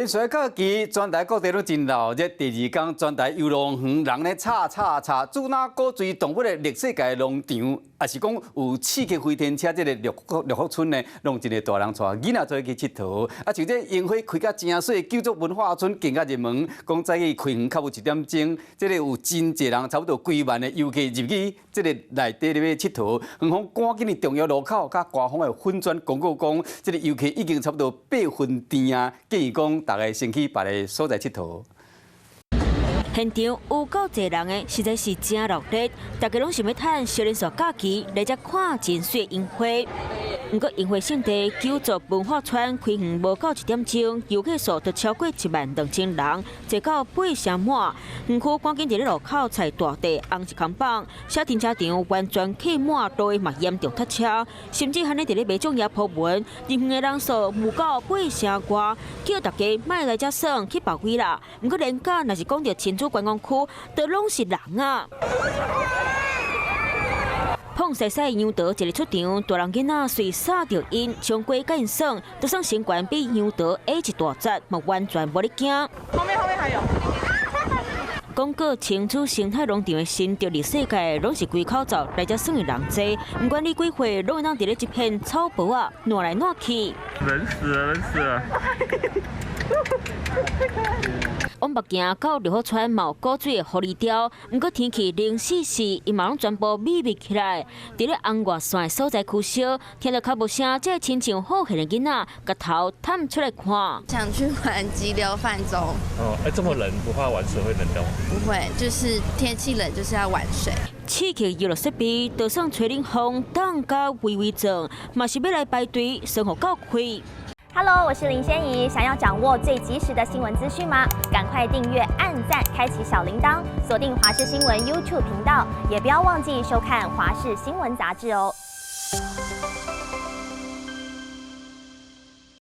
連續假期，全台各地攏真鬧熱。第二工，全台遊樂園人咧吵吵吵，主打鼓吹動物的綠世界農場，抑是講有刺激飛天車這個六福六福村呢，攏真濟大人帶囡仔做伙去𨑨迌。啊，像這櫻花開甲誠媠，九族文化村更加熱門。講早起開園較有1點鐘，這個有真濟人，差不多幾萬的遊客入去這個內底咧欲𨑨迌。園方趕緊佇重要路口佮官方的粉專公告講，這個遊客已經差不多8分甜啊，建議講大家先去別个所在𨑨迌。現場有夠濟人的，實在是真熱鬧，大家攏想欲趁小連續假期來遮看真媠櫻花。毋過櫻花勝地九族文化村開園無夠1點鐘，遊客數就超過1萬2千人，坐到八成滿。園區趕緊佇咧路口踩大地紅一空榜，寫停車場完全客滿，路嘛嚴重塞車，甚至還咧佇咧民眾也鋪文，入園的人數無夠八成外，叫大家莫來遮耍去別位啦。毋過連假若是講著親子觀光區，都攏是人啊！碰西西楊桃一个出場，大人囡仔隨捎著𪜶，衝過共𪜶耍，就算身懸比楊桃矮一大截，嘛完全無咧驚。後面後面還有。講過親子生態農場的新竹綠世界，攏是規口罩來遮耍的人濟，毋管你幾歲，攏會當佇咧這片草坡仔湠來湠去。冷死了，冷死了！往北行到六福村，嘛有古水的狐狸雕，毋過天氣冷死死，伊嘛攏全部秘密起來。佇咧紅外線的所在區燒，聽著腳步聲，這個親像好閒的囡仔，共頭探出來看。想去玩激流泛舟。哦，哎，這麼冷，不怕玩水會冷到嗎？不會，就是天氣冷就是要玩水。刺激遊樂設備，就算吹冷風，凍甲微微轉，嘛是欲來排隊，生予夠開。 Hello，我是林仙怡。想要掌握最及時的新聞資訊嗎？趕快訂閱、按讚、開啟小鈴鐺，鎖定華視新聞 YouTube 頻道，也不要忘記收看華視新聞雜誌哦。